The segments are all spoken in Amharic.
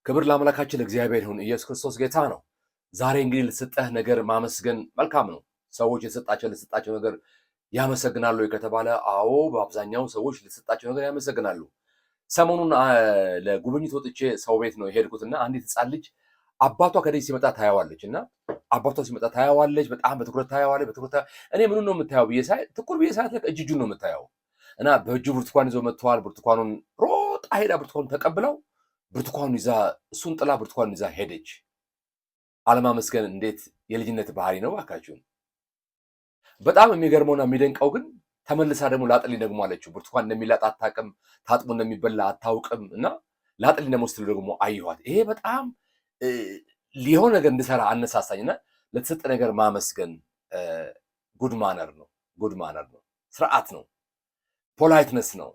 ክብር ለአምላካችን ለእግዚአብሔር ይሁን። ኢየሱስ ክርስቶስ ጌታ ነው። ዛሬ እንግዲህ ለተሰጠህ ነገር ማመስገን መልካም ነው። ሰዎች ለተሰጣቸው ነገር ያመሰግናሉ ከተባለ፣ አዎ፣ በአብዛኛው ሰዎች ለተሰጣቸው ነገር ያመሰግናሉ። ሰሞኑን ለጉብኝት ወጥቼ ሰው ቤት ነው የሄድኩትና አንዲት ሕፃን ልጅ አባቷ ከደጅ ሲመጣ ታየዋለች እና አባቷ ሲመጣ ታየዋለች። በጣም በትኩረት ታየዋለች። በትኩረት እኔ ምኑን ነው የምታየው ብዬ ሳይ፣ ትኩር ብዬ ሳያት እጅ እጁን ነው የምታየው እና በእጁ ብርቱካን ይዞ መጥተዋል። ብርቱካኑን ሮጣ ሄዳ ብርቱካኑን ተቀብለው ብርቱካኑን ይዛ፣ እሱን ጥላ ብርቱካኑን ይዛ ሄደች። አለማመስገን እንዴት የልጅነት ባህሪ ነው እባካችሁን። በጣም የሚገርመውና የሚደንቀው ግን ተመልሳ ደግሞ ላጥልኝ ደግሞ አለችው። ብርቱካን እንደሚላጥ አታውቅም፣ ታጥቦ እንደሚበላ አታውቅም። እና ላጥልኝ ደግሞ ስትል ደግሞ አየኋት። ይሄ በጣም ሊሆን ነገር እንድሰራ አነሳሳኝና ለተሰጠ ነገር ማመስገን good manner ነው። Good manner ነው፣ ስርዓት ነው፣ politeness ነው፣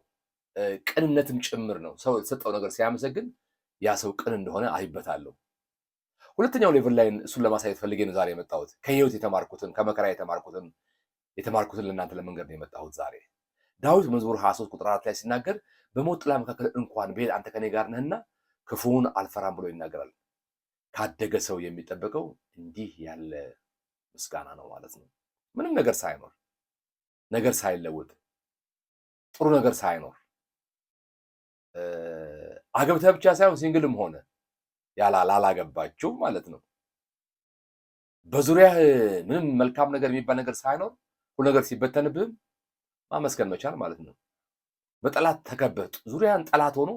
ቅንነትም ጭምር ነው። ሰው የተሰጠው ነገር ሲያመሰግን ያ ሰው ቅን እንደሆነ አይበታለሁ። ሁለተኛው level ላይ እሱን ለማሳየት ፈልጌ ነው ዛሬ የመጣሁት። ከህይወት የተማርኩትን፣ ከመከራ የተማርኩትን ለእናንተ ለመንገር ነው የመጣሁት ዛሬ። ዳዊት መዝሙር 23 ቁጥር 4 ላይ ሲናገር "በሞት ጥላ መካከል እንኳን ብሄድ አንተ ከኔ ጋር ነህና ክፉውን አልፈራም" ብሎ ይናገራል። ካደገ ሰው የሚጠበቀው እንዲህ ያለ ምስጋና ነው ማለት ነው። ምንም ነገር ሳይኖር፣ ነገር ሳይለወጥ፣ ጥሩ ነገር ሳይኖር፣ አገብተህ ብቻ ሳይሆን single ም ሆነ ላላገባችሁ ማለት ነው። በዙሪያህ ምንም መልካም ነገር የሚባል ነገር ሳይኖር፣ ሁሉ ነገር ሲበተንብህም ማመስገን መቻል ማለት ነው። በጠላት ተከበህ፣ ዙሪያን ጠላት ሆኖ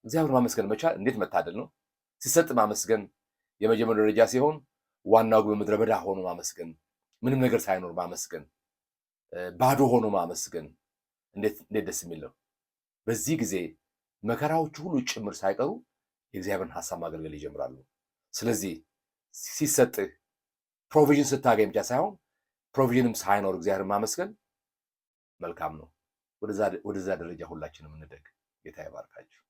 እግዚአብሔር ማመስገን መቻል እንዴት መታደል ነው። ሲሰጥ ማመስገን የመጀመሪያው ደረጃ ሲሆን፣ ዋናው ግን በምድረ በዳ ሆኖ ማመስገን፣ ምንም ነገር ሳይኖር ማመስገን፣ ባዶ ሆኖ ማመስገን እንዴት እንዴት ደስ የሚል ነው። በዚህ ጊዜ መከራዎቹ ሁሉ ጭምር ሳይቀሩ የእግዚአብሔርን ሀሳብ ማገልገል ይጀምራሉ። ስለዚህ ሲሰጥህ፣ provision ስታገኝ ብቻ ሳይሆን provision ም ሳይኖር እግዚአብሔርን ማመስገን መልካም ነው። ወደዛ ደረጃ ሁላችንም እንደግ። ጌታ ይባርካችሁ።